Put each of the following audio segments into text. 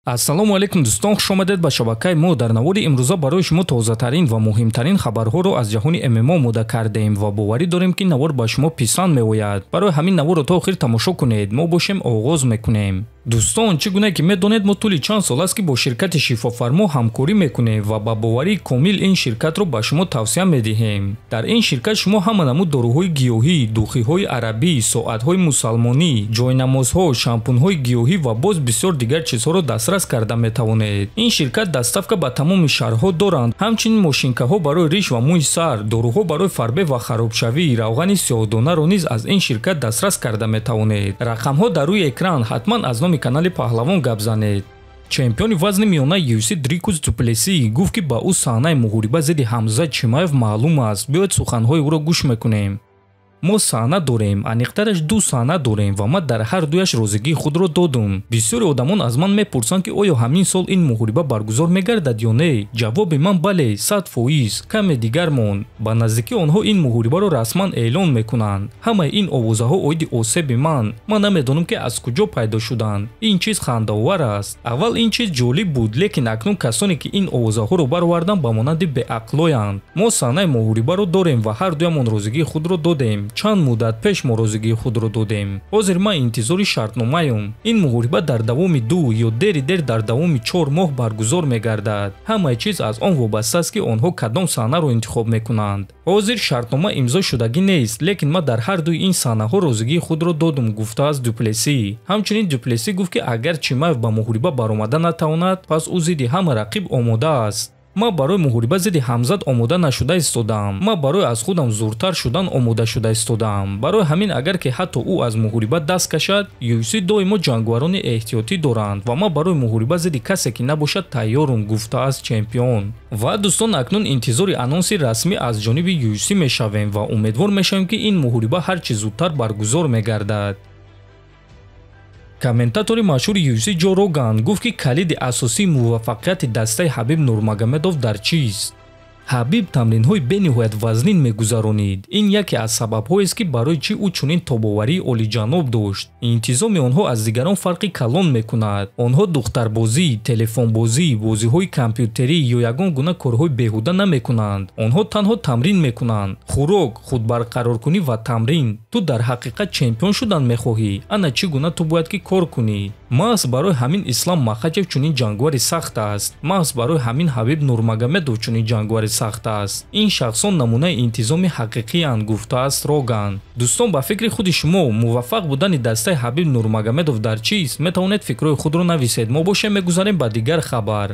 Ассалому алайкум дӯстон, хуш омадед ба шабакаи мо. Дар навори имрӯза барои шумо тозатарин ва муҳимтарин хабарҳоро аз ҷаҳони ММА омода кардем ва боварӣ дорем, ки навор ба шумо писанд меояд. Барои ҳамин наворро то охир тамошо кунед. Мо бошем, оғоз мекунем. Дӯстон, чӣ гуна ки медонед, мо тӯли чанд сол аст, ки бо ширкати Шифофармо ҳамкорӣ мекунем ва ба боварии комил ин ширкатро ба шумо тавсия медиҳем. Дар ин ширкат шумо ҳама намуд доруҳои гиёҳӣ, духиҳои арабӣ, соатҳои мусалмонӣ, ҷойнамозҳо, шампунҳои гиёҳӣ ва боз бисёр дигар чизҳоро дастрас карда метавонед. Ин ширкат доставка ба тамоми шаҳрҳо доранд. Ҳамчунин мошинкаҳо барои риш ва мӯи сар, доруҳо барои фарбе ва харобшавӣ, равғани сиёҳдонаро низ аз ин ширкат дастрас карда метавонед. Рақамҳо дар рӯи экран, ҳатман аз номи канали Паҳлавон гап занед. Чемпиони вазни миёнаи UFC Дрикус Дуплеси гуфт, ки ба ӯ саҳнаи муҳориба зидди Ҳамзат Чимаев маълум аст. Биёед, суханҳои ӯро гӯш мекунем. Мо саҳна дорем, аниқтараш ду саҳна дорем ва ман дар ҳар дуяш розигии худро додум. Бисёри одамон аз ман мепурсанд, ки оё ҳамин сол ин муҳориба баргузор мегардад ё не. Ҷавоби ман: бале, 100%. Каме дигар монд. Ба наздикӣ онҳо ин муҳорибаро расман эълон мекунанд. Ҳамаи ин овозаҳо оиди осеби ман намедонам, ки аз куҷо пайдо шуданд. Ин чиз хандаовар аст. Аввал ин чиз ҷолиб буд, лекин акнун касоне, ки ин овозаҳоро бароварданд, ба монанди беақлоянд. Мо саҳнаи муҳорибаро дорем ва ҳар дуямон розигии худро додем. Чанд муддат пеш мо розигии худро додем. Ҳозир ман интизори шартномаем. Ин муҳориба дар давоми 2 ё дери дер дар давоми 4 моҳ баргузор мегардад. Ҳамаи чиз аз он вобаста аст, ки онҳо кадом саҳнаро интихоб мекунанд. Ҳозир шартнома имзо шудагӣ нест, лекин ман дар ҳар дуи ин саҳнаҳо розигии худро додум, гуфтааст Дуплеси. Ҳамчунин Дуплеси гуфт, ки агар Чимаев ба муҳориба баромада натавонад, пас ӯ зидди ҳама рақиб омода аст. Ман барои муҳориба зидди Ҳамзат омода нашуда истодаам. Ман барои аз худам зуртар шудан омода шуда истодаам. Барои ҳамин, агар ки ҳатто ӯ аз муҳориба даст кашад, UFC доимо ҷангварони эҳтиётӣ доранд ва ман барои муҳориба зидди касе ки набошад тайёрум, гуфтааст чемпион. Ва дӯстон, акнун интизори анонси расмӣ аз ҷониби UFC мешавем ва умедвор мешавем, ки ин муҳориба ҳарчи зудтар баргузор мегардад. Комментатори машҳури UFC Ҷо Роган гуфт, ки калиди асосии муваффақияти дастаи Ҳабиб Нурмагомедов дар чист. Ҳабиб тамринҳои бениҳоят вазнин мегузаронид. Ин яке аз сабабҳоест, ки барои чӣ ӯ чунин тобоварии олиҷаноб дошт. Интизоми онҳо аз дигарон фарқи калон мекунад. Онҳо духтарбозӣ, телефонбозӣ, бозиҳои компютерӣ ё ягон гуна корҳои беҳуда намекунанд. Онҳо танҳо тамрин мекунанд: хӯрок, худбарқароркунӣ ва тамрин. Ту дар ҳақиқат чемпион шудан мехоҳӣ? Ана чӣ гуна ту бояд ки кор кунӣ. Маҳз барои ҳамин Ислам Махачев чунин ҷангвари сахт аст. Маҳз барои ҳамин Ҳабиб Нурмагомедов чунин ҷангвари сахт аст. Ин шахсон намунаи интизоми ҳақиқиянд, гуфтааст Роган. Дӯстон, ба фикри худи шумо, муваффақ будани дастаи Ҳабиб Нурмагомедов дар чист? Метавонед фикрҳои худро нависед. Мо бошем, мегузарем ба дигар хабар.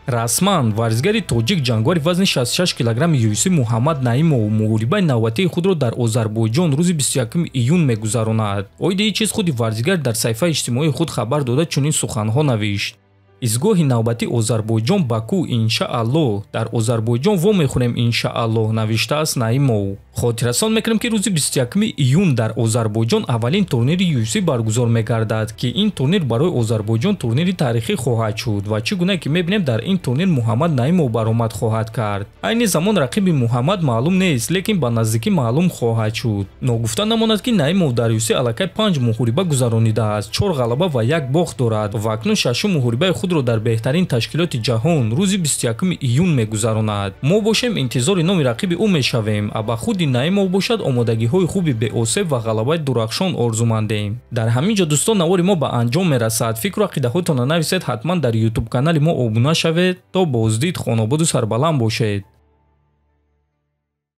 Расман варзигари тоҷик, ҷангвари вазни 66 килограмми UFC Муҳаммад Наимов муҳорибаи навбатии худро дар Озарбойҷон рӯзи 21 июн мегузаронад. Оиди ин чиз худи варзигар дар саҳифаи иҷтимоии худ хабар дода, чунин суханҳо навишт: Изгоҳи навбатӣ Озарбойҷон, Баку, иншааллоҳ. Дар Озарбойҷон вомехӯрем, иншааллоҳ, навиштааст Наимов. Хотиррасон мекунем, ки рӯзи 21 июн дар Озарбойҷон аввалин турнири UFC баргузор мегардад, ки ин турнир барои Озарбойҷон турнири таърихӣ хоҳад шуд ва чӣ гуна ки мебинем, дар ин турнир Муҳаммад Наимов баромад хоҳад кард. Айни замон рақиби Муҳаммад маълум нест, лекин ба наздикӣ маълум хоҳад шуд. Ногуфта намонад, ки Наимов дар UFC аллакай панҷ муҳориба гузаронидааст, чор ғалаба ва як бохт дорад ва акнун шашум муҳорибаи худро дар беҳтарин ташкилоти ҷаҳон рӯзи 21 июн мегузаронад. Мо бошем, интизори номи рақиби ӯ мешавем, а ба худи Наимов бошад, омодагиҳои хуби беосеб ва ғалабаи дурахшон орзумандем. Дар ҳамин ҷо, дӯстон, навори мо ба анҷом мерасад. Фикру ақидаҳоятонро нависед, ҳатман дар ютуб канали мо обуна шавед. То боздид, хонободу сарбаланд бошед.